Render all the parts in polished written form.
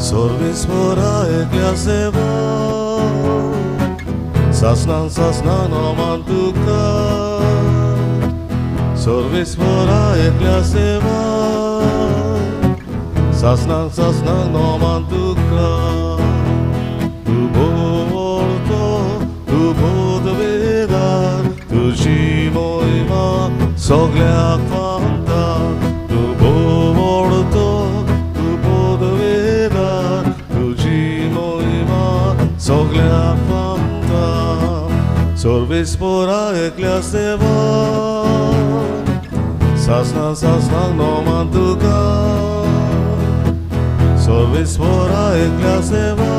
सर्वेस्परा एकल्या देवा सासनान सासनान नोमान तुका सर्वेस्परा एकल्या देवा सासनान सासनान नोमान तुका तूं बोलतो तूं बोधवेदार तुजी मोहिमा सगल्याक फावता तूं बोलतो तूं बोधवेदार तुजी मोहिमा सगल्याक फावता सर्वेस्परा एकल्या देवा सासनान सासनान नोमान तुका सर्वेस्परा एकल्या देवा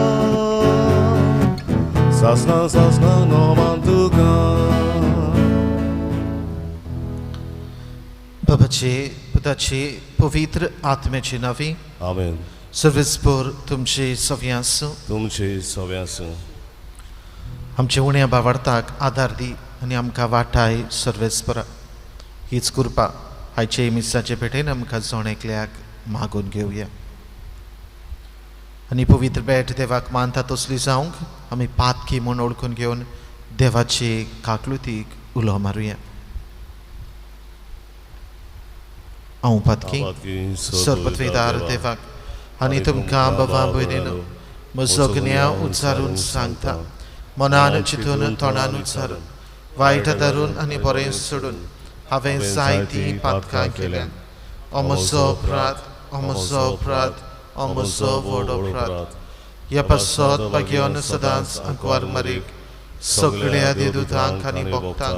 सासनान सासनान नोमान तुका. बाबाचे पुताचे पवित्र आत्म्याचे नांवे. आमेन. सर्वेस्पर तुमचे सवे आसूं. तुमचे सवे आसूं. आमच्या उण्या बावार्थाक आदार दी आनी आमकां वाटाय सर्वेस्परा. हीच कृपा आयचे मिसाचे भेटेन आमकां जण एकल्याक मागून घेवया आनी पवित्र भेट देवाक मानता तसली जावंक आमी पातकी म्हूण वळखून घेवन देवाचे काकलुतीक उलो मारुया. हांव पातकी सर्वत्वेदार देवाक आनी तुमकां बाबा भयणीन म्हजो गुन्यांव उच्चारून सांगता. मनान चिंतून तोंडान उच्चारून वायट धरून आनी बरें सोडून हांवें जायतीं पातकां केल्यात. हो म्हजो अपराध, हो म्हजो अपराध, हो म्हजो व्हड अपराध. ह्या पासत भाग्यान सदांच आंकवार मारीक सगळ्या देवदूतांक आनी भक्तांक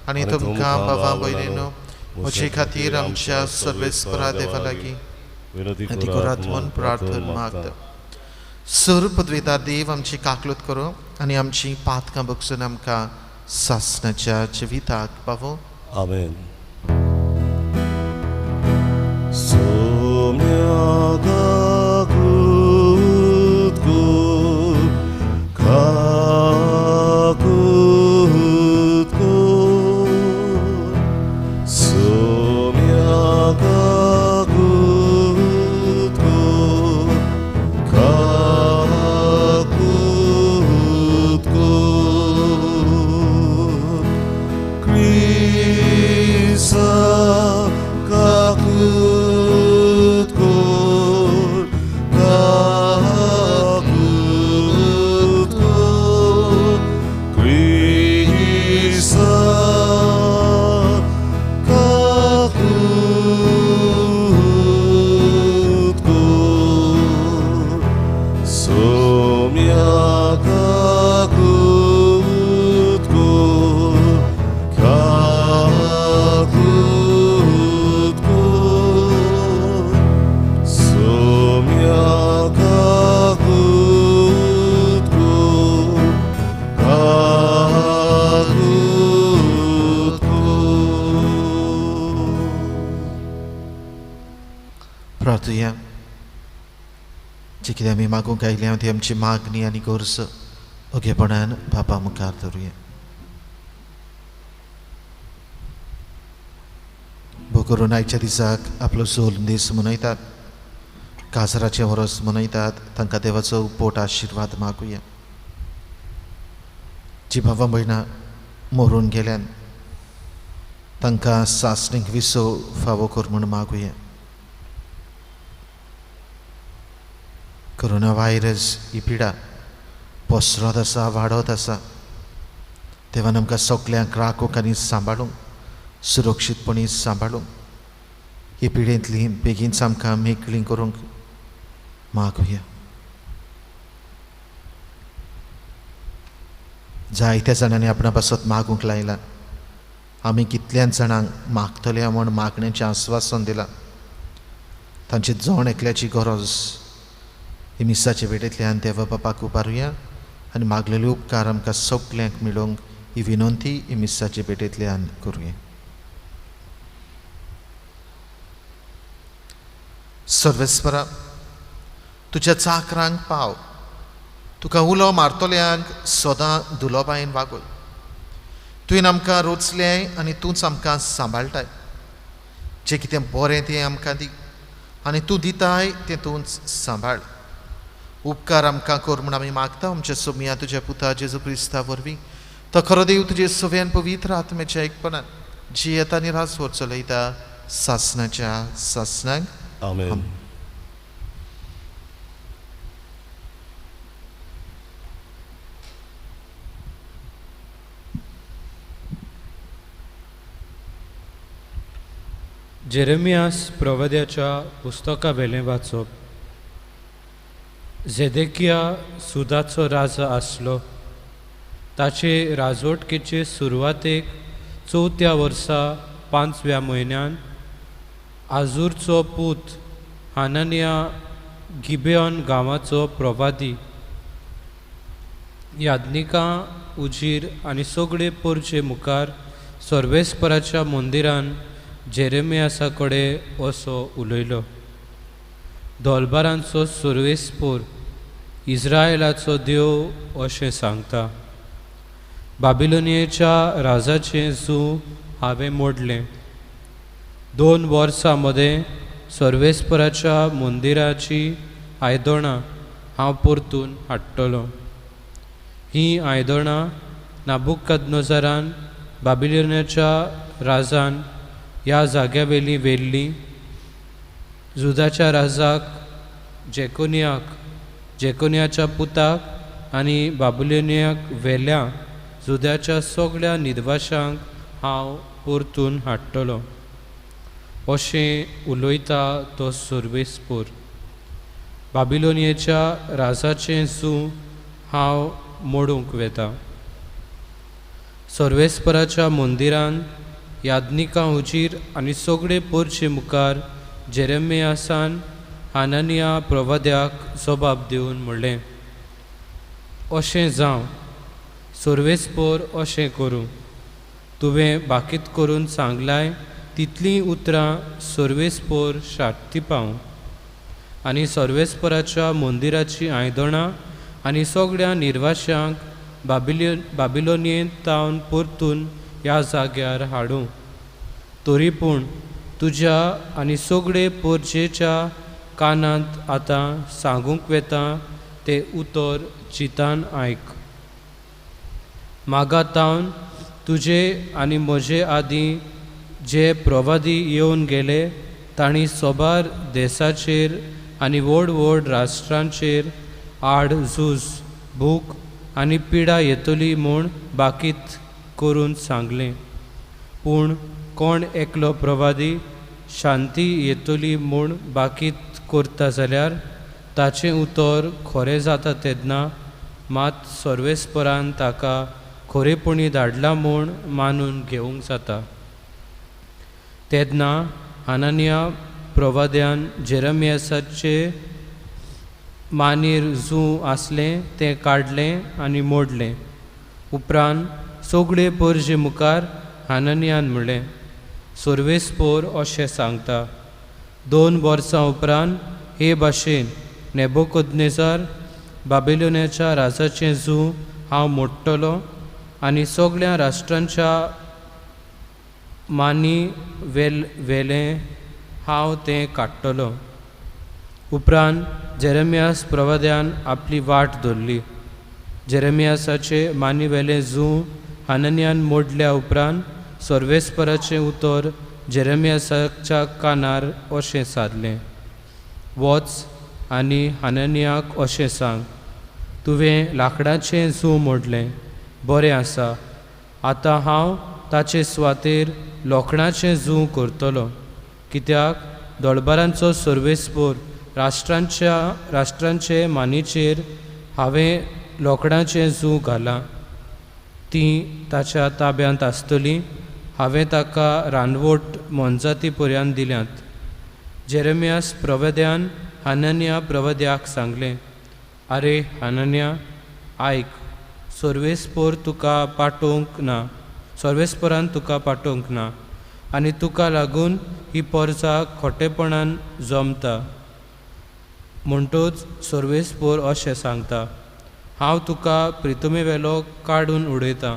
आनी तुमकां बाबा भयणीनो म्हजे खातीर आमच्या सर्वेस्परा देवा लागीं विनंती करात म्हूण प्रार्थना मागता. सर पदवेदार देव आमची काकलूत करूं आनी आमची पातकां बगसून आमकां सासणाच्या जिविताक पावो. आमेन. सोम्या काकूत कर, काकूत कर, सोम्या काकूत कर, काकूत कर, क्रिसा काकूत कर, काकूत कर, क्रिसा काकूत कर, सोम्या काकूत कर, काकूत कर, सोम्या काकूत कर, काकूत कर. प्रार्थुया. जे कितें आमी मागूंक आयल्या ती आमची मागणी आनी गरज ओगेपणान बापा मुखार धरुया. भो करून आयच्या दिसाक आपलो सोल दीस मनयतात, काजराचें वर्स मनयतात, तांकां देवाचो पोट आशिर्वाद मागुया. जी भावां भयणां मरून गेल्यान तांकां सासणीक विसव फावो कर म्हूण मागुया. कोरोना व्हायरस ही पिडा पसरत आसा, वाडत आसा. देवान आमकां सगल्यांक राखूंक आनी सांबाळूंक, सुरक्षीतपणी सांबाळूंक, ही पिडेंतली बेगीनच आमकां मेकळी करूंक मागुया. जायत्या जाणांनी आपणा पासत मागूंक लायलां. आमी कितल्यान जाणांक मागतले म्हूण मागण्याचें आस्वासन दिलां. तांची जण एकल्याची गरज ही मिसाचे भेटेंतल्यान देवा बापाक उबारुया आनी मागलेले उपकार आमकां सगल्यांक मेळोवंक ही विनंती ही मिसाचे भेटेंतल्यान करुया. सर्वेस्परा तुज्या चाकरांक पाव, तुका उलो मारतल्यांक सदां दुलोबायेन वागय. तुवें आमकां रोचलें आनी तूंच आमकां सांबाळटाय. जें कितें बरें तें आमकां दी आनी तूं दिताय तें तूंच सांबाळ. उपकार आमकां कर म्हूण आमी मागता आमच्या सोमया तुज्या पुता जेजू क्रिस्ता वरवीं। तो खरो देव तुजे सव्यान पवित्र आत्म्याच्या एकपणान जियेता आनी राजवट चलयता सासणाच्या सासणाक। आमेन। जेरेमियास प्रवाद्याच्या पुस्तका वेलें वाचप। जेदेकिया सुदाचो राजा आसलो। ताचे राजवटकेचे सुरवातेक 4थ्या वर्सा 5व्या म्हयन्यान आजूरचो पूत हाननिया गिबेऑन गांवाचो प्रवादी याज्ञिकां उजीर आनी सगळे परचे मुखार सर्वेस्पराच्या मंदिरान जेरेमियासा कडेन असो उलयलो। दोलबारांचो सर्वेस्पोर इस्रायलाचो देव अशें सांगता, बाबिलोनियेच्या राजाचें जू हांवें मोडलें। 2 वर्सां मदें सर्वेस्पराच्या मंदिराची आयदनां हांव परतून हाडटलो। हीं आयदनां नाबुकदनेझरान बाबिलोनियाच्या राजान ह्या जाग्यावेली व्हेल्लीं। जुदाच्या राजाक जेकोनियाक, जेकोनियाच्या पुताक आनी बाबिलोनियाक व्हेल्या जुद्याच्या सगळ्या निर्वाशांक हांव परतून हाडटलो अशें उलयता तो सर्वेस्पोर। बाबिलोनियेच्या राजाचें जू हांव मोडूंक वेता। सर्वेस्पराच्या मंदिरान याज्ञिकां उजीर आनी सगळे परचे मुखार जेरेमियासान हाननिया प्रवाद्याक जबाब दिवन म्हणलें, अशें जावं, सर्वेस्पोर अशें करूं, तुवें बाकीत करून सांगलाय तितलीं उतरां सर्वेस्पोर शार्ती पावूं आनी सर्वेस्पराच्या मंदिराची आयदनां आनी सगळ्या निर्वाशांक बाबिलोनियेंत तावन परतून ह्या जाग्यार हाडूं। तरी पूण तुज्या आनी सगळे परजेच्या कानांत आतां सांगूंक वेता तें उतर चिंतान आयक। मागा तावन तुजे आनी म्हजे आदीं जे प्रवादी येवन गेले तांणी सोबार देसाचेर आनी व्हड व्हड राष्ट्रांचेर आड झूज, भूक आनी पिडा येतली म्हूण बाकीत करून सांगलें। पूण कोण एकलो प्रवादी शांती येतली म्हूण बाकीत करता जाल्यार ताचें उतर खरें जाता तेन्ना मात सर्वेस्परान ताका खरेपणी धाडला म्हूण मानून घेवंक जाता। तेन्ना हाननिया प्रवाद्यान जेरेमियासाचे मानीर जू आसलें तें काडलें आनी मोडलें। उपरांत सगळे परजे मुखार हाननियान म्हणलें, सर्वेस्पोर अशें सांगता, 2 वर्सां उपरांत हे भाशेन नेबुकदनेझर बाबिलोनियाच्या राजाचें जू हांव मोडटलो आनी सगळ्या राष्ट्रांच्या मानी वेलें हांव तें काडटलो। उपरांत जेरेमियास प्रवाद्यान आपली वाट धरली। जेरेमियासाचे मानी वेलें जू हाननियान मोडल्या उपरांत सर्वेस्पराचें उतर जेरेमियासाच्या कानार अशें सादलें, वच आनी हाननियाक अशें सांग, तुवें लांकडाचें जू मोडलें, बरें आसा, आतां हांव ताचे सुवातेर लोखणाचें जू करतलो। कित्याक दोळबारांचो सर्वेस्पोर राष्ट्रांचे मानीचेर हांवें लोखणाचें जू घालां, तीं ताच्या ताब्यांत आसतलीं। हांवें ताका रानवट मोनजाती पर्यंत दिल्यात। जेरेमियास प्रवाद्यान हाननिया प्रवाद्याक सांगलें, आरे हाननिया आयक, सर्वेस्पोर तुका पाठोवंक ना, सर्वेस्पोरान तुका पाठोवंक ना आनी तुका लागून ही परजा खोटेपणान जमता। म्हणटूच सर्वेस्पोर अशें सांगता, हांव तुका प्रितुमे वेलो काडून उडयतां,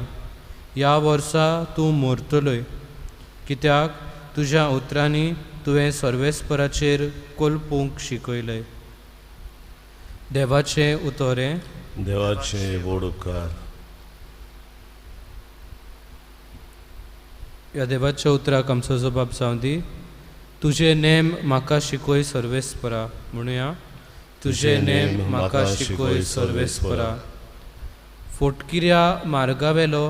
ह्या वर्सा तूं मरतलोय, कित्याक तुज्या उतरांनी तुवें सर्वेस्पराचेर कोलपूंक शिकयलें। देवाचें उतोरें देवाचे व्हड उपकार. ह्या देवाच्या उतराक आमचो जबाब जावं दी. तुजे नेम म्हाका शिकय सर्वेस्परा. म्हणुया, तुजे नेम म्हाका शिकय सर्वेस्परा. फोटकिऱ्या मार्गावेलो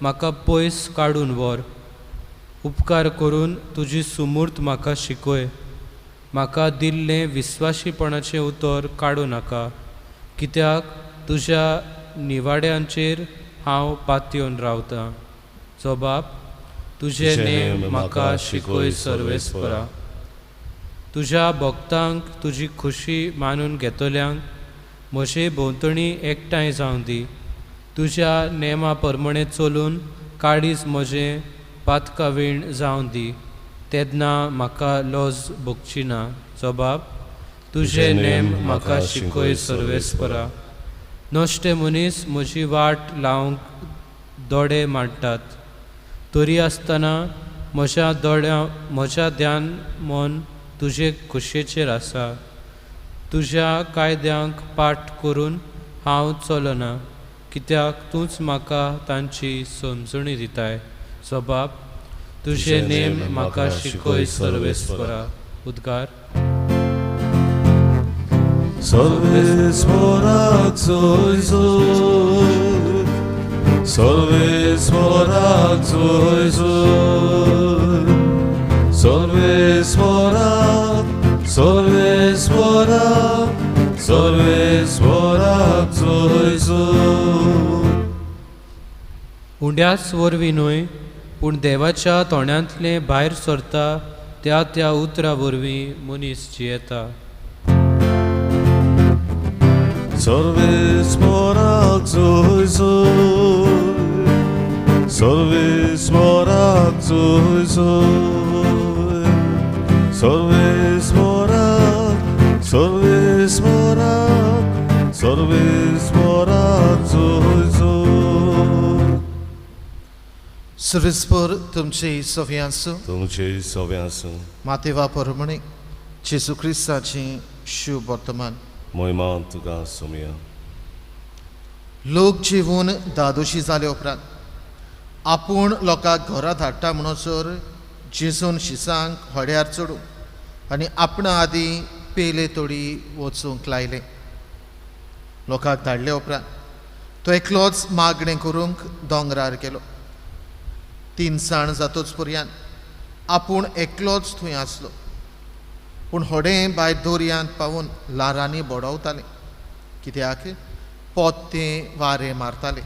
म्हाका पयस काडून व्हर. उपकार करून तुजी सुमूर्त म्हाका शिकय. म्हाका दिल्लें विस्वाशीपणाचें उतर काडूं नाका, कित्याक तुज्या निवाड्यांचेर हांव पातयेवन रावतां. जबाब, तुजे नेम म्हाका शिकय सर्वेस्परा. तुज्या भक्तांक तुजी खुशी मानून घेतल्यांक म्हजे भोंवतणी एकठांय जावं दी. तुज्या नेमा प्रमाणें चलून काळीज म्हजें पातकावीण जावं दी, तेन्ना म्हाका लज भोगची ना. जबाब, तुजे नेम म्हाका शिकय सर्वेस्परा. नश्टे मनीस म्हजी वाट लावंक दोडे मांडटात, तरी आसतना म्हज्या दोळ्या म्हज्या ध्यान मन तुजे खुशयेचेर आसा. तुज्या कायद्यांक पाठ करून हांव चलना, कित्याक तूंच म्हाका तांची समजणी दिताय. जबाब, तुजे नेम म्हाका शिकय सर्वेस्परा. उद्गार. सर्वेस्पराक जोय जोय, सर्वेस्पराक जोय जोय, सर्वेस्पराक, सर्वेस्पराक, सर्वेस्पराक जोय जोय. उंड्याच वरवीं न्हय, पूण देवाच्या तोंडांतलें भायर सरता त्या त्या उतरा वरवीं मनीस जियेता. सर्वेस्पराक जोय जोय, सर्वेस्पराक जोय जोय, सर्वेस्पराक, सर्वेस्पराक, सर्वेस्पराक जोय जोय. सर्वेस्पर तुमचे सवे आसूं. तुमचे सवे आसूं. मातेवा परमणे जेजू क्रिस्ताची शुभ वर्तमान. महिमा तुका सोमया. लोक जेवून दादोशी जाले उपरांत आपूण लोकांक घरा धाडटा म्हणसर जेजून शिसांक होड्यार चडूं आनी आपणा आदीं पेले तोडी वचूंक लायलें. लोकांक धाडले उपरांत तो एकलोच मागणें करूंक दोंगरार गेलो. तिनसाण जातोच पर्यंत आपूण एकलोच थंय आसलो. पूण होडें भायर दर्यांत पावून ल्हारांनी बडवतालें, कित्याक पोत्तें वारें मारतालें.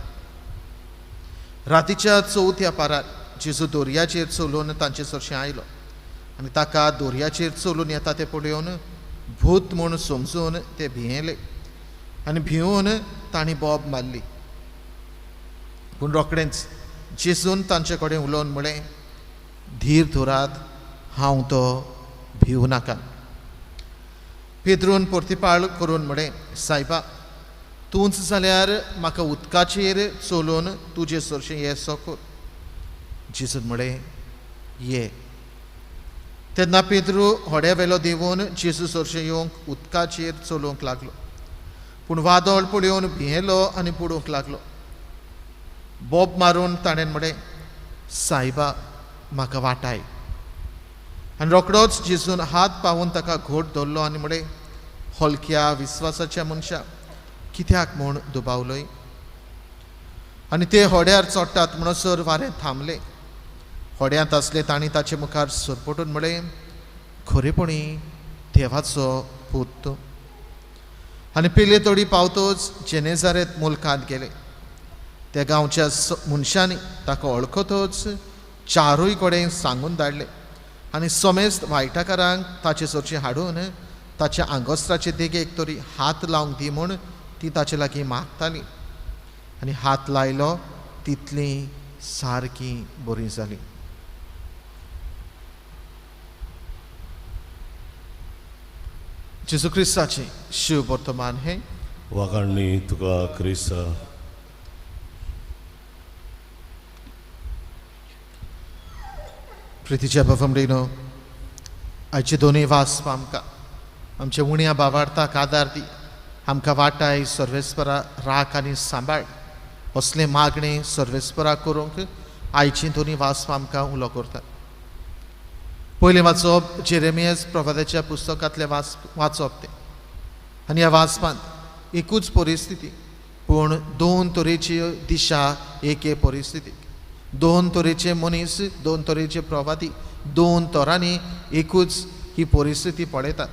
रातीच्या चवथ्या पारार जेजू दर्याचेर चलून तांचे सरशीं आयलो आनी ताका दर्याचेर चलून येता तें पळोवन भूत म्हूण समजून ते भियेले आनी भिवून तांणी बोब मारली. पूण रोखडेंच जेजून तांचे कडेन उलोवन म्हळें, धीर धरात, हांव तो, भिवू नाका. पेद्रून परतिपाळ करून म्हळें, सायबा, तूंच जाल्यार म्हाका उदकाचेर चलून तुजे सरशीं येसो कर. जेजून म्हळें, ये. तेन्ना पेद्रू होड्या वेलो देंवून जेजू सरशीं येवंक उदकाचेर चलूंक लागलो. पूण वादळ पळोवन भियेलो आनी बुडूंक लागलो. बोब मारून ताणें म्हळें, सायबा, म्हाका वाटाय. आनी रोखडोच जेजून हात पावून ताका घोट धरलो आनी म्हळें, हलक्या विस्वासाच्या मनशा, कित्याक म्हूण दुबावलोय? आनी ते होड्यार चडटात म्हणसर वारें थांबलें. होड्यांत आसले तांणी ताचे मुखार सरपटून म्हळें, खरेपणी देवाचो पूत तूं. आनी पेले तोडी पावतोच जेनेजारेत मुल्कांत गेले. त्या गांवच्या मनशांनी ताका वळखतच चारूय कडेन सांगून धाडले आनी समेस्त वायटाकारांक ताचे सरशीं हाडून ताच्या आंगोस्त्राचे देगेक तरी हात लावंक दी म्हूण ती ताचे लागीं मागताली. आनी हात लायलो तितली सारकी बरी जाली. जेजू क्रिस्ताचें शिव वर्तमान हें. वाखाणणी तुका क्रिस्ता. प्रितीच्या बाबामडेनो, आयचे दोनूय वाचप आमकां आमच्या उण्या बाबार्थाक आदार दी. आमकां वाटाय सर्वेस्परा, राख आनी सांबाळ. असलें मागणें सर्वेस्परा करूंक आयची दोनी वाचप आमकां उलो करता. पयलें वाचप जेरेमियस प्रवादाच्या पुस्तकांतलें वाचप तें आनी ह्या वाचपांत एकूच परिस्थिती पूण दोन तरेची दिशा एके परिस्थितीक, दोन तरेचे मनीस, दोन तरेचे प्रवादी, दोन तरांनी एकूच ही परिस्थिती पळयतात.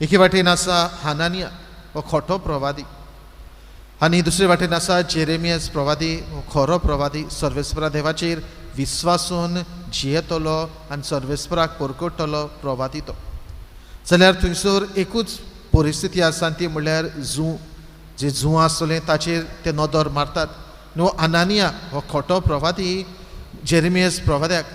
एके वाटेन आसा हानानिया हो खोटो प्रवादी आनी दुसरे वाटेन आसा जेरेमियस प्रवादी हो खरो प्रवादी, सर्वेस्परा देवाचेर विस्वासून जियेतलो आनी सर्वेस्पराक परकटलो प्रवादी तो. जाल्यार थंयसर एकूच परिस्थिती आसा ती म्हणल्यार जू, जे जू आसतलें ताचेर ते नदर मारतात. न्हू अनानिया हो खोटो प्रवादी जेरेमियस प्रवाद्याक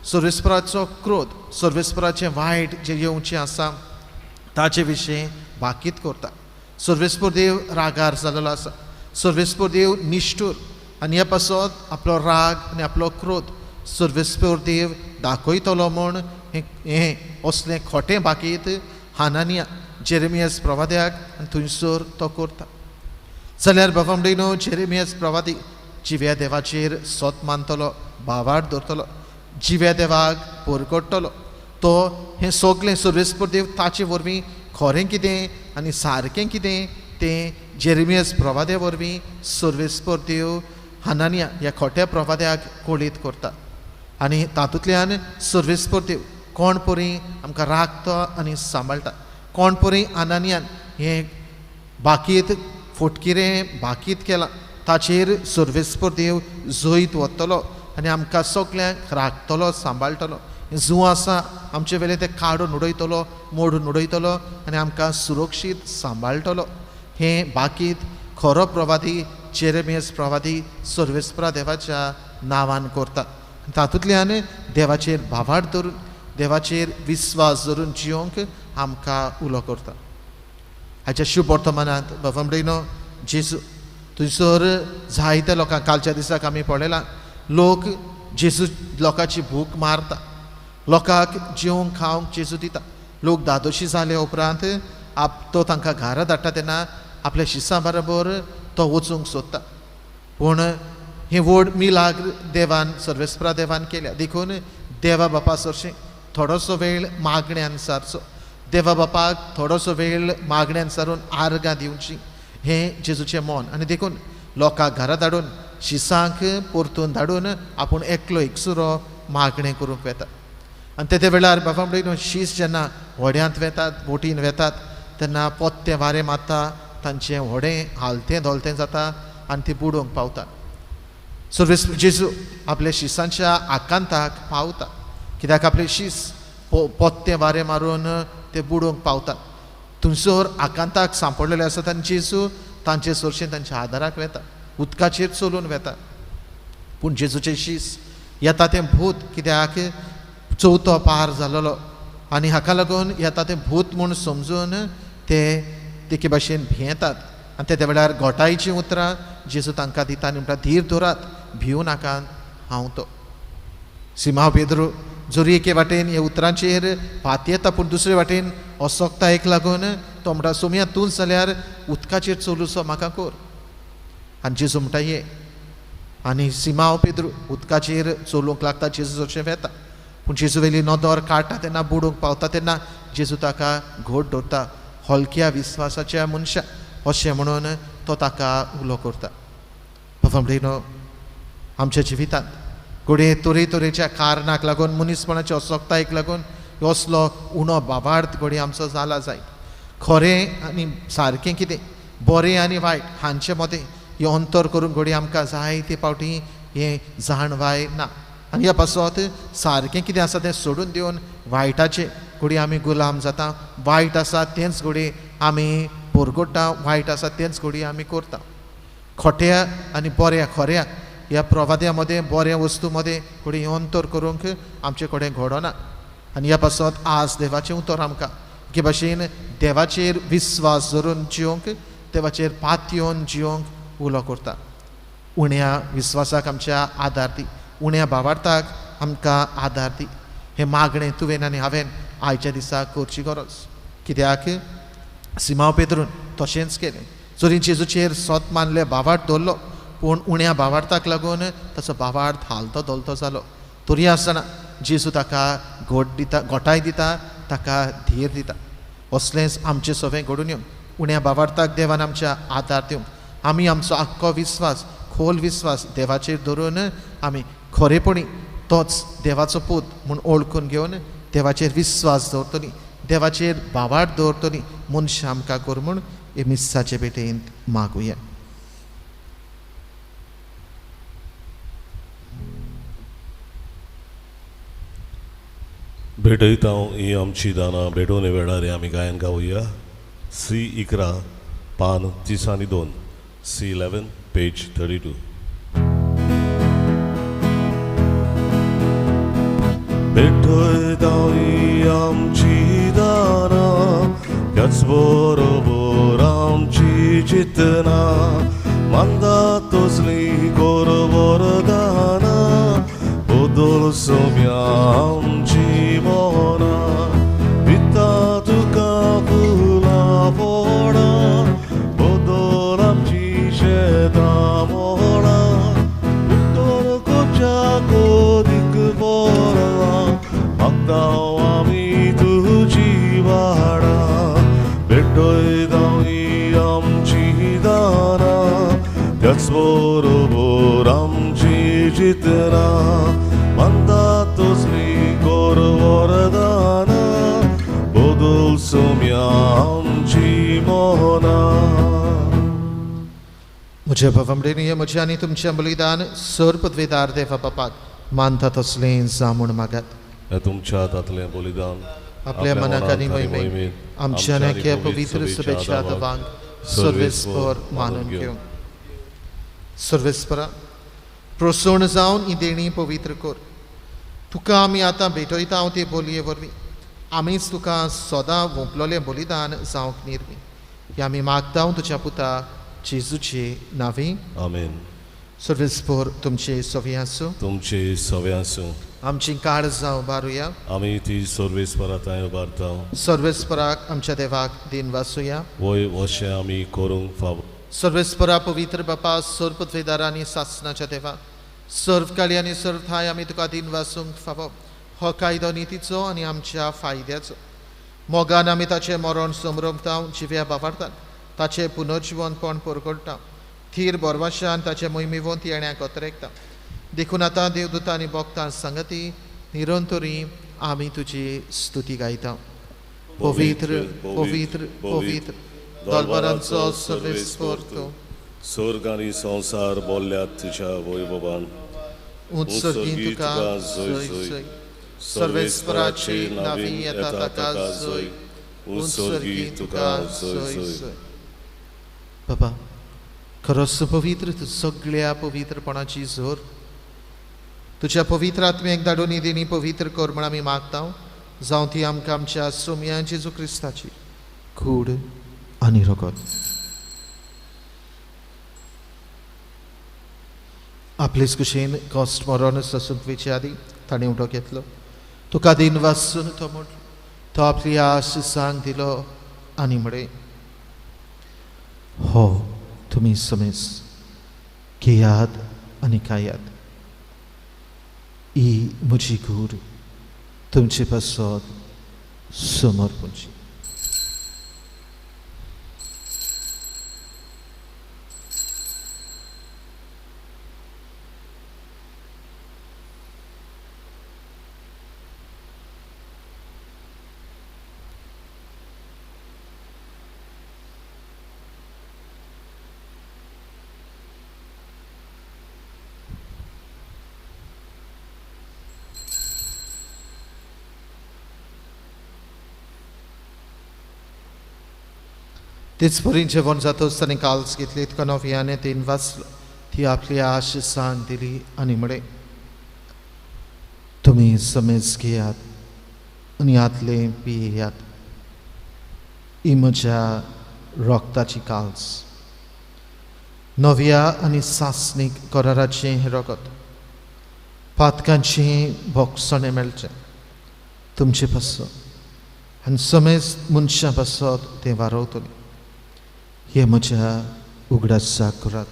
सर्वेस्पराचो क्रोध, सर्वेस्पराचें वायट जें येवचें आसा ताचे विशीं भाकीत करता. सर्वेस्पर देव रागार जालेलो आसा, सर्वेस्पर देव निश्ठूर आनी ह्या पासत आपलो राग आनी आपलो क्रोध सर्वेस्पर देव दाखयतलो म्हूण हें असलें खोटें भाकीत हानानिया जेरेमियस प्रवाद्याक आनी थंयसर तो करता. जाल्यार बाबा म्हणटा जेरेमियस प्रवादी जिव्या देवाचेर सोत मानतलो, भावार्थ दवरतलो, जिव्या देवाक परगट्टलो. तो हें सगलें सर्वेस्पर देव ताचे वरवीं खरें कितें आनी सारकें कितें तें जेरेमियस प्रवाद्या वरवीं सर्वेस्पर देव हानानिया ह्या खोट्या प्रवाद्याक कळीत करता आनी तातूंतल्यान सर्वेस्पर देव कोण परी आमकां राखता आनी सांबाळटा, कोण परी हानानियान हें बाकीत फटकिरें बाकीत केलां ताचेर सर्वेस्पर देव जैत वतलो आनी आमकां सगल्यांक राखतलो, सांबाळटलो. जू आसा आमचे वेले तें काडून उडयतलो, मोडून उडयतलो आनी आमकां सुरक्षीत सांबाळटलो. हें बाकीत खरो प्रवादी जेरेमियस प्रवादी सर्वेस्परा देवाच्या नांवान करता. तातूंतल्यान देवाचेर भावार्थ धरून, देवाचेर विस्वास धरून जियोंक आमकां उलो करता. हाच्या शुभ वर्तमानांत बाबा म्हणटा जेजू थंयसर जायत्या लोकांक कालच्या दिसाक आमी पळयलां लोक जेजू लोकांची भूक मारता, लोकांक जेवंक खावंक जेजू दिता. लोक दादोशी जाले उपरांत तो तांकां घरा धाडटा तेन्ना आपल्या शिसां बरोबर तो वचूंक सोदता, पूण हें व्हड मिलाग्र देवान सर्वेस्परा देवान केल्या देखून देवा बापा सरशीं थोडोसो वेळ मागण्यान सारचो, देवा बापाक थोडोसो वेळ मागण्यान सारून आर्गां दिवची हें जेजूचें मन. आनी देखून लोकांक घरा धाडून शिसांक परतून धाडून आपूण एकलो एकसुरो मागणें करूंक वेता. आनी तेदे वेळार बाबा म्हणटा शीस जेन्ना व्हड्यांत वेतात, बोटीन वेतात तेन्ना पोत्तें वारें मारता, तांचें व्हडें हालतें धोलतें जाता आनी ती बुडोवंक पावता. सर्वेस जेजू आपल्या शिसांच्या आकांताक पावता कित्याक आपले शीस पोत्तें वारें मारून ते बुडोवंक पावता. थंयसर आकांताक सांपडलेले आसात आनी जेजू तांचे सरशेन तांच्या आदाराक वेता, उदकाचेर चलून वेता. पूण जेजूचे शीस येता तें भूत कित्याक चवथो पार जालेलो आनी हाका लागून येता तें भूत म्हूण समजून ते एके भाशेन भियेतात आनी ते वेळार घोटायचीं उतरां जेजू तांकां दिता आनी म्हणटा धीर धरात, भिवू नाकात, हांव तो. सिमांव पेद्रू जरी एके वाटेन ह्या उतरांचेर पातयेता पूण दुसरे वाटेन असक्तायेक लागून तो म्हणटा सोमया तूंच जाल्यार उदकाचेर चलूसो म्हाका कर. आनी जेजू म्हणटा ये. आनी सिमांव पेद्रू उदकाचेर चलूंक लागता, जेजू जशें वेता पूण जेजू वेली नदर काडटा तेन्ना बुडूंक पावता तेन्ना जेजू ताका घट दवरता, हलक्या विस्वासाच्या मनशा अशें म्हणून तो ताका उलो करता. बाबा म्हणटा आमच्या जिवितांत घडये तरेतरेच्या कारणाक लागून, मनीसपणाच्या असक्तायेक लागून असलो उणो भावार्थ घडये आमचो जाला जायत. खरें आनी सारकें कितें, बरें आनी वायट हांचे मदें हें अंतर करूंक घडये आमकां जायते फावटी हें जाणवाय ना आनी ह्या पासत सारकें कितें आसा तें सोडून दिवन वायटाचें घडये आमी गुलाम जाता, वायट आसा तेंच घडये आमी परगट्टा, वायट आसा तेंच घडये आमी करता. खोट्या आनी बऱ्या खऱ्या ह्या प्रवाद्या मदें, बऱ्या वस्तू मदें घडये हें अंतर करूंक आमचे कडेन घडना. आनी ह्या पासत आज देवाचें उतर आमकां एके भाशेन देवाचेर विस्वास धरून जियोंक, देवाचेर पातयेवन जियोंक उलो करता. उण्या विस्वासाक आमच्या आदार दी, उण्या भावार्थाक आमकां आदार दी. हें मागणें तुवें आनी हांवें आयच्या दिसा करची गरज कित्याक सिमांव पेद्रून तशेंच केलें. जरी जेजूचेर सोत मानले भावार्थ दवरलो पूण उण्या भावार्थाक लागून ताचो भावार्थ हालतो धोलतो जालो. तरी आसतना जेजू ताका घोट दिता, गोठाय दिता, ताका धीर दिता. असलेंच आमचें सवें घडून येवं. उण्या भावार्थाक देवान आमच्या आदार दिवंक. आमी आमचो आख्खो विस्वास, खोल विस्वास देवाचेर धरून आमी खरेपणी तोच देवाचो पूत म्हूण ओळखून घेवन देवाचेर विस्वास दवरतली, देवाचेर भावार्थ दवरतली मनशां आमकां कर म्हूण हे मिस्साचे भेटेंत मागुया. भेटयता ही आमची दानां भेटोवणे वेळार आमी गायन गावया. सी 11 पान 32, सी 11 पेज 32. भेटयता ही आमची दानां त्याच बरोबर आमची चिंतना मानता तसली बरोबर दानां बदल सोम्या आमची मना पिता तुका फुलां फळां बदल आमची शेतां मळां उतर कोच्या कोदीक बरलां मागता आमी तुजी वाडां. भेटयता ही आमची दानां त्याच बरोबर आमची चिंतना मानता तसली वरदाना बदल सोम्या आमची मना. म्हज्या भावांबडेन म्हजें आनी तुमचें बलिदान सर पदवेदार देवा बापाक मानता तसलें जावं म्हूण मागात. तुमच्या हातांतलें बलिदान आपल्या मनाक आनी महिमेक आमच्या आनी पवित्र सभेच्या दवांक सर्वेस्पर मानून घेवं. सर्वेस्परा प्रसन्न जावन ही देणी पवित्र कर. तुका आमी आतां भेटयता ते बोलये वरवीं आमीच तुका सदां वोंपलोलें बलिदान जावंक निर्मी. हे आमी मागता तुज्या पुता जेजूचे नांवी. आमेन. सर्वेस्पर तुमचे सवे आसूं. तुमचे सवे आसूं. आमची काळ जावं उबारुया. आमी ती सर्वेस्परा थंय उबारता. सर्वेस्पराक आमच्या देवाक दिन वासुया. वय अशें आमी करूंक फावो. सर्वेस्परा पवित्र बापा सर्वपदवेदार आनी सासनाच्या देवा सर्व काळी आनी सर्व ठांय आमी तुका दिन वासूंक फावो. हो कायदो नितीचो आनी आमच्या फायद्याचो. मोगान आमी ताचें मरण समरमता, जिव्या बाबारतात ताचें पुनर्जिवनपण परगळटा, थीर बोरवाशान ताचें मोहिमेवंत येण्याक अतरेकता. देखून आतां देवदूतां आनी भक्तां सांगती निरंतरी आमी तुजी स्तुती गायता. पवित्र पवित्र पवित्र दरबारांचो सर्वेस्पर तूं. स्वर्ग आनी संवसार बोल्ल्यात तुज्या वैभवान. उत्सर्गीं तुका जय जय. सर्वेस्पराचे नांवी येता ताका जय. उत्सर्गीं तुका जय जय. बाबा खरोच पवित्र तूं सगळ्या पवित्रपणाची जोर. तुज्या पवित्र आत्म्याक धाडून ही देणी पवित्र कर म्हूण आमी मागता. जावं ती आमकां आमच्या सोम्या जेजू क्रिस्ताची कूड आनी रगत. आपलेच कुशीन कॉस्ट मरण ससूंक आदी ताणें उठो घेतलो. तुका दिन वासून तो म्हटलो तो आपली आस सांग दिलो आनी म्हळें हो तुमी समेस घेयात आनी खायात. ही म्हजी कूड तुमचे पासत समर्पणची. तेच परी जेवण जातच ताणें काल्स घेतली, तुका नव्याने तीन वाचलो, ती आपली आश सांग दिली आनी म्हळें तुमी समेज घेयात आनी हातलें पियेयात. ही म्हज्या रक्ताची काल्स, नव्या आनी सासणीक कराराचें हें रगत, पातकांचें भोगसणें मेळचें तुमचे पासून आनी समेस्त मनशां पासत तें वारवतलें. हें म्हज्या उगडासाक करात.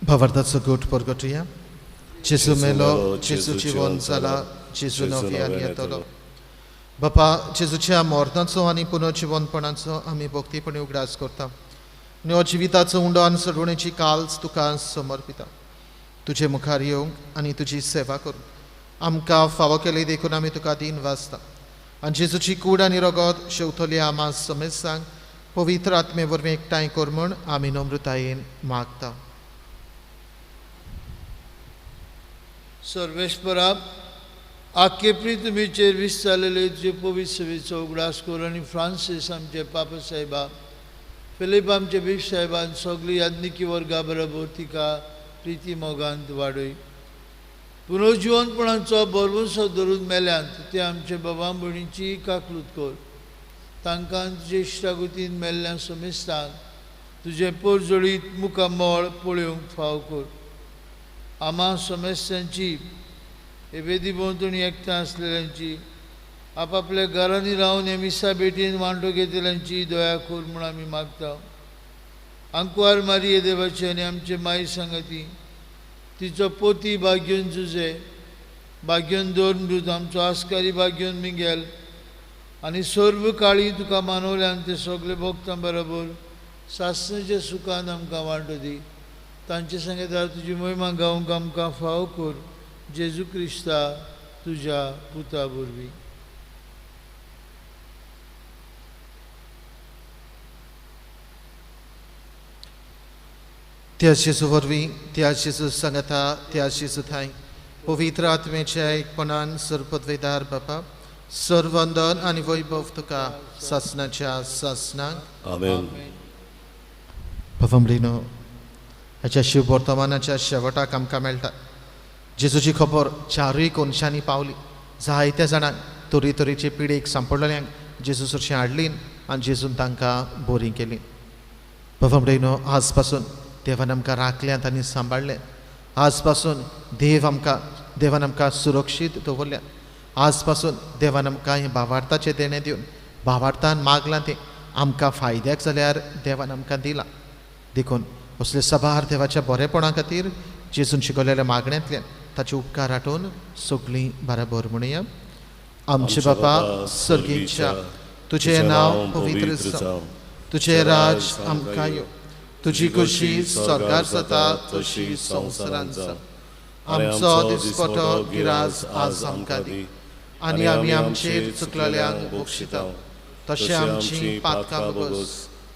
भावार्थाचो गोट परगटुया. जेजू मेलो, जेजू जिवन जाला, जेजू नव्यान येतलो. बापा, जेजूच्या मरणाचो आनी पुनर्जिवनपणाचो आमी भक्तीपणी उगडास करता आनी हो जिविताचो उंडो आनी सोडवणेची काल्स तुका समर्पिता. तुजे मुखार येवंक आनी तुजी सेवा करूंक आमकां फावो केली देखून आमी तुका दीन वाचता. आनी जेजूची कूड आनी रगत शेवतली आमा समेस्तांक पवित्र आत्मे वरवीं एकठांय कर म्हूण आमी नम्रतायेन मागता. सर्वेस्परा, आख्खे पृथ्वीचेर विस्तारलेले तुजे पवित्र सेवेचो उगडास कर आनी फ्रांसीस आमचे पापा साहेबा, फिलीप आमचे बीफ साहेबान सगळी याज्ञिकी वर्गा बरोबर तिका प्रिती मोगांत वाडय. पुनर्जिवनपणाचो भरवंसो धरून मेल्यांत ते आमचे बाबा भयणीची काकलूत कर. तांकां तुजे इश्टागतीन मेल्ल्या समेस्तांक तुजें पोरजोळीत मुखामळ पळोवंक फाव कर. आमा समेस्तांची हे वेदी भोंवतणी एकठांय आसलेल्यांची, आपापल्या घरांनी रावन हे मिसा भेटीन वांटो घेतल्यांची दया कर म्हूण आमी मागता. आंकवार मारिये देवाची आनी आमचे माई सांगाती, तिचो पोती भाग्योन जुजे, भाग्योन दोन आमचो आस्कारी भाग्योन मिंगेल आनी सर्व काळी तुका मानवल्यान ते सगळे भक्तां बरोबर सासणाच्या सुखान आमकां वांटो दी. तांचे सांगता तुजी महिमा गावंक आमकां फाव कर, जेजू क्रिस्ता तुज्या पुता वरवीं. त्या जेजू वरवीं, त्या जेजू सांगता, त्या जेजू थांय पवित्र आत्म्याच्या एकपणान सर्वपदवेदार बापा, सर्वंदन आनी वैभव तुका सासणाच्या सासणाक. आमेन. बाबा, हाच्या शिव वर्तमानाच्या शेवटाक आमकां मेळटा. जेजूची खबर चारूय कोनशांनी पावली. जायत्या जाणांक तरेतरेचे पिडेक सांपडलेल्यांक जेजू सरशीं हाडली आनी जेजून तांकां बरीं केली. बाबा म्हणलो, आज पासून देवान आमकां राखल्यात आनी सांबाळ्ळें. आज पासून देवान आमकां सुरक्षीत दवरल्यात. आज पासून देवान आमकां हें भावार्थाचें देणें दिवन भावार्थान मागलां तें आमकां फायद्याक जाल्यार देवान आमकां दिलां. देखून असले सभार देवाच्या बरेपणा खातीर जेजून शिकवलेल्या मागण्यांतल्यान ताचे उपकार आठोवन सगळीं बराबर म्हणया. आमचे बापा सर्गीच्या, तुजें नांव पवित्र जावं, तुजें राज आमकां येवं, तुजी खुशी स्वर्गार जाता तशी संवसारांत जावं. आमचो दिसपटो गिराज आज आमकां दी आनी आमी आमचेर चुकलेल्यांक बक्षिता तशें आमची पातकां भोगस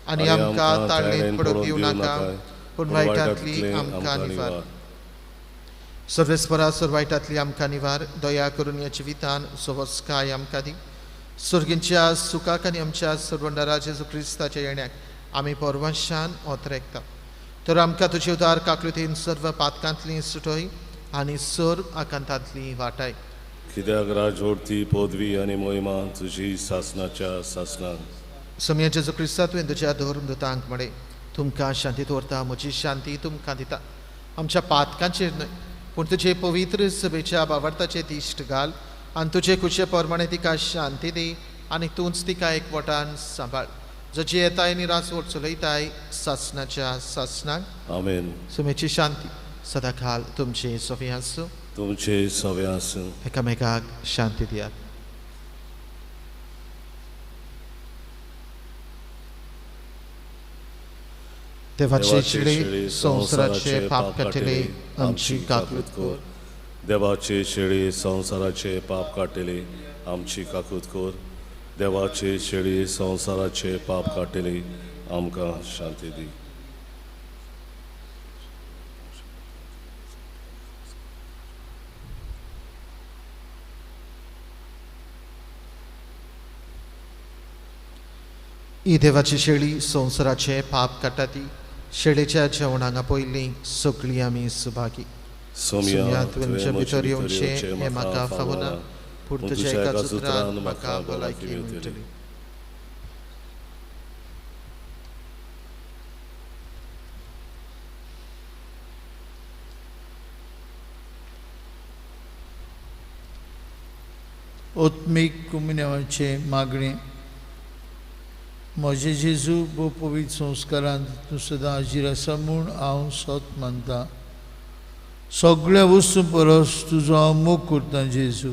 आनी आमकां ताळणेंत पडूंक दिवं नाका, पूण वायटांतली आमकां निवार. सर्वेस्परा, सर वायटांतली आमकां निवार. दया करून ह्या जिवितान सवस्काय आमकां दी. सर्गींच्या सुखाक आनी आमच्या सर्वंडरा जेजू क्रिस्ताच्या येण्याक आमी परवंशान ओतरेकता. तर आमकां तुजे उदार काकलुतीन सर्व पातकांतली सुटय आनी सर्व आकांतांतली वाटाय. कित्याक राजवटी पदवी आनी महिमा तुजी सासणाच्या सासणाक. सोमया जेजू क्रिस्ता, तुवें तुज्या धर्म दुतांक म्हळें, तुमकां शांती दवरता, म्हजी शांती तुमकां दिता. आमच्या पातकांचेर न्हय पूण तुजे पवित्र सभेच्या भावार्थाचे दिश्ट घाल आनी तुजे खुशे प्रमाणे तिका शांती दी आनी तूंच तिका एकवटान सांबाळ, जशी येताय आनी रासवट चलयताय सासणाच्या सासणाक. आमेन. सुमेची शांती सदांकाल तुमचे सवे आसूं. तुमचे सवे आसूं. एकामेकाक शांती दियात. देवाचे शेळी संवसाराचे पाप काडटले आमची काकूत कर. देवाचे शेळी संवसाराचे पाप काडटले आमची काकूत कर. देवाचे शेळी संवसाराचे पाप काडटले आमकां शांती दी. ही देवाची शेळी संवसाराचे पाप काडटा ती शेळेच्या जेवणांक पयलीं सगळीं आमी सुभागी. सोम्या, तुवें भितर येवचें हें म्हाका फावना, पूण तुज्या एकाच उतरान म्हाका भलायकी मेळटली. आत्मीक कुमिन्यांवाचें मागणें. म्हजें जेजू भोव पवित्र संस्कारांत तूं सदां हाजीर आसा म्हूण हांव सत मानता. सगळ्या वस्तू परस तुजो हांव मोग करतां जेजू,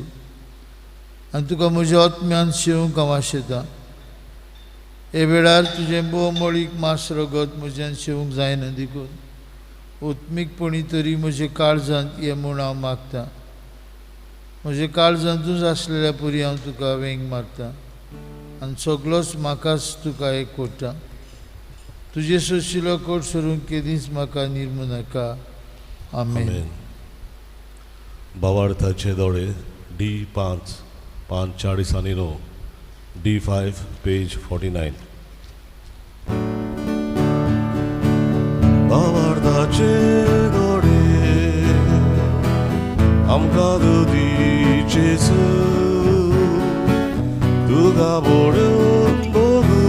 आनी तुका म्हज्या आत्म्यान शेवंक हांव आशेतां. हे वेळार तुजें भोव मळीक मास रगत म्हज्यान शेवंक जायना, देखून आत्मीकपणी तरी म्हज्या काळजांत ये म्हूण हांव मागतां. म्हज्या काळजांतूच आसलेल्या पुरी हांव तुका वेंग मारता आनी सगळोच म्हाकाच तुका एक कोट्टा. तुजें सोशिलो कोट सोडूंक केदींच म्हाका निर्मू नाका. आमेन. भावार्थाचे दोळे डी 5 5 40 आनी 9, D5 page 49. भावार्थाचे दोळे आमकां दी जेजू, तुका बोडून बोगू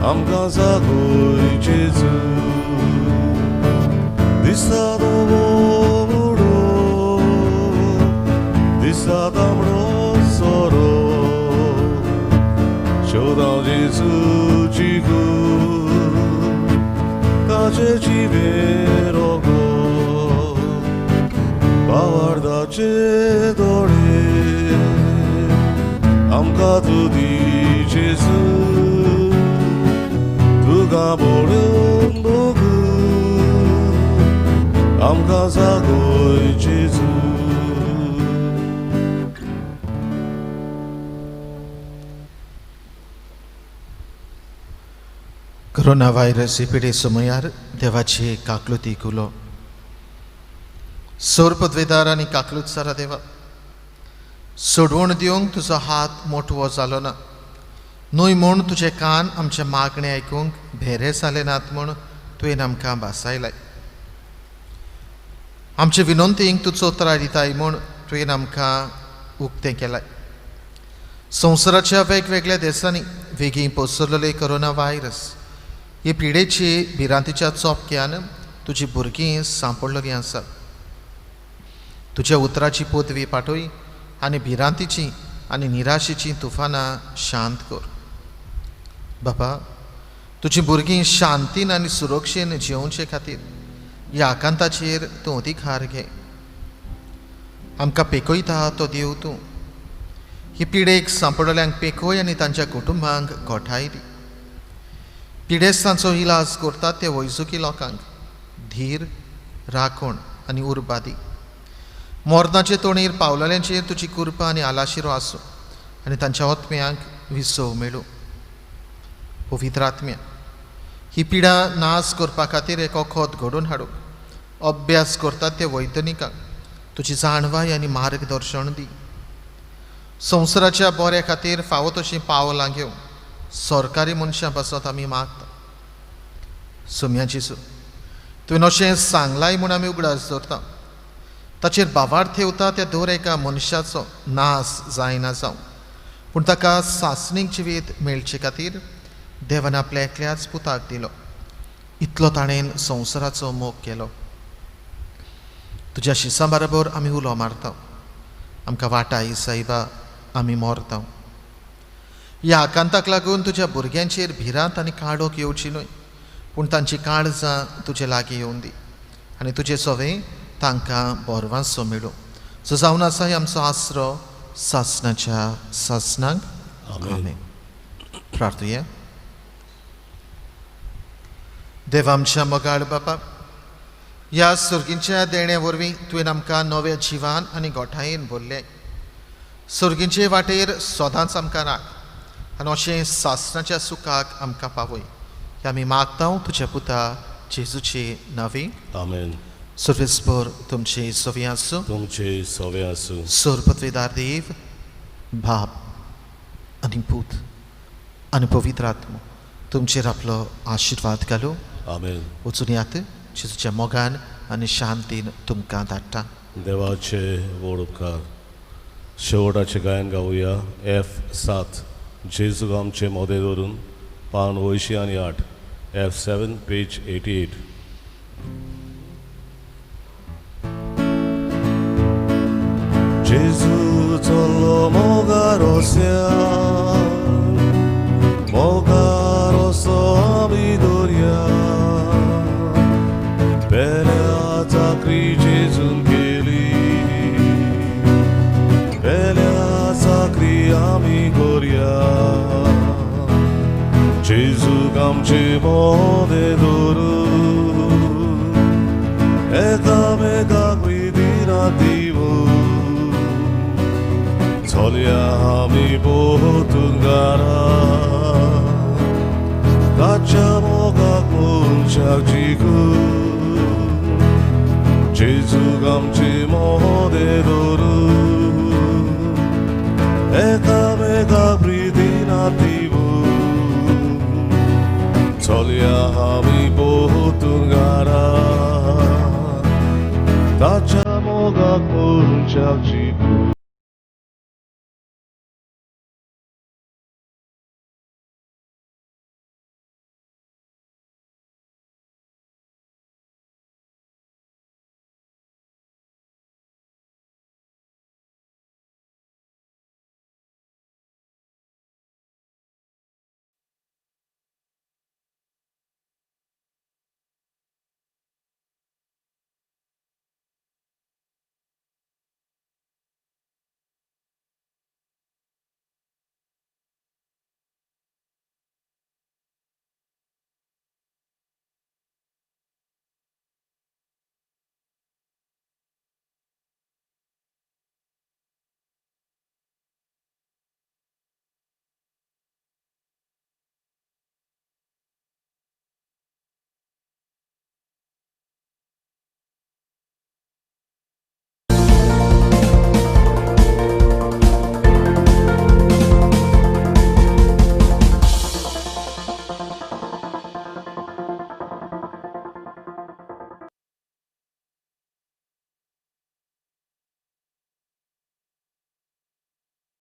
आमकां जागोय जेजू. दिसता धवो बुडो, दिसता तांबडो सोरो, शेवदां जेजूची कूड, ताचे जिवे रोगो. भावार्थाचे दोळे आमकां तूं दी जेजू, तुका बोडून बोगू आमकां जागोय जेजू. कोरोना व्हायरस ही पिडे समयार देवाची काकलुती कुलो. सोर पदवेदार आनी काकलूत सारा देवा, सोडवण दिवंक तुजो हात मोटवो जालो ना, न्हय म्हूण तुजे कान आमचे मागणें आयकूंक भेरे जाले नात म्हूण तुवें आमकां भासायलाय. आमचे विनंतींक तूं चोत्राय दिताय म्हूण तुवें आमकां उक्तें केलाय. संवसाराच्या वेगवेगळ्या देशांनी वेगीं पसरलेले कोरोना व्हायरस हे पिडेची भिरांतीच्या चोपक्यान तुजी भुरगीं सांपडलेलीं आसात. तुज्या उतराची पदवी पाठय आनी भिरांतीची आनी निराशेची तुफानां शांत कर. बाबा, तुजी भुरगीं शांतीन आनी सुरक्षेन जियोवचे खातीर ह्या आकांताचेर तूं अधिकार घे. आमकां पेकयता तो देव तूं. ही पिडेक सांपडल्यांक पेकय आनी तांच्या कुटुंबांक गोठाय दी. पिडेस्तांचो इलाज करतात ते वैजकी लोकांक धीर, राखण आनी उर्बा दी. मरणाचे तोणीर पावलेल्यांचेर तुजी कृपा आनी आलाशिरो आसूं आनी तांच्या आत्म्यांक विसव मेळूं. पवित्र आत्म्या, ही पिडा नाश करपा खातीर एक वखद घडोवन हाडूंक अभ्यास करतात ते वैज्ञानिकांक तुजी जाणवाय आनी मार्गदर्शन दी. संवसाराच्या बऱ्या खातीर फावो तशीं पावलां घेवन सरकारी मनशां पासत आमी मागता. सोम्या जेजू, तुवें अशें सांगलाय म्हूण आमी उगडास दवरता. ताचेर भावार्थ येवता त्या दर एका मनशाचो नाश जायना जावं, पूण ताका सासणीक जिवीत मेळचे खातीर देवान आपल्या एकल्याच पुताक दिलो. इतलो ताणें संवसाराचो मोग केलो. तुज्या शिसां बरोबर आमी उलो मारता, आमकां वाटाय सायबा, आमी मरता. ह्या आकांताक लागून तुज्या भुरग्यांचेर भिरांत आनी काडोक येवची न्हय, पूण तांची काळजां तुजे लागीं येवन दी आनी तुजे सवे तांकां बरवांसो मेळूं. सो जावन आसा आमचो आसरो सासणाच्या सासणाक. आमेन. प्रार्थुया. देव आमच्या मोगाळ बापा, ह्या सर्गींच्या देण्या वरवीं तुवें आमकां नव्या जिवान आनी गोठायेन भरलें. सर्गींचे वाटेर सदांच आमकां राख आनी अशें सासणाच्या सुखाक आमकां पावय. हें आमी मागता तुज्या पुता जेजूचे नांवी. आमेन. सर्वेस्पर तुमचे सवे आसूं. तुमचे सवे आसूं. सरपत्वेदार देव, बाप आनी पूत आनी पवित्र आत्मो तुमचेर आपलो आशिर्वाद घालूं. आमेन. वचून यात, जेजूच्या मोगान आनी शांतीन तुमकां धाडटा. देवाचे व्हड उपकार. शेवटाचें गायन गावया F7 जेजूक आमचे मोदें दवरून, पान 88 आनी 8, F7 page 88. जेजू चल्लो मोगा रोस्या, मोगा रोसो आमी दवरया, पेल्या चाकरी जेजून केली, पेल्या चाकरी आमी करया. जेजूक आमचे मोदें दवरून एकामेकाक प्रितीन दिवून चलया आमी पोतून घरा, ताच्या मोगाक मनशाक जिखून. जेजूक आमचे मोदें दवरून एकामेकाक प्रितीन दिवून चलया आमी पोतून घरा, ताच्या मोगाक मनशाक जिखून.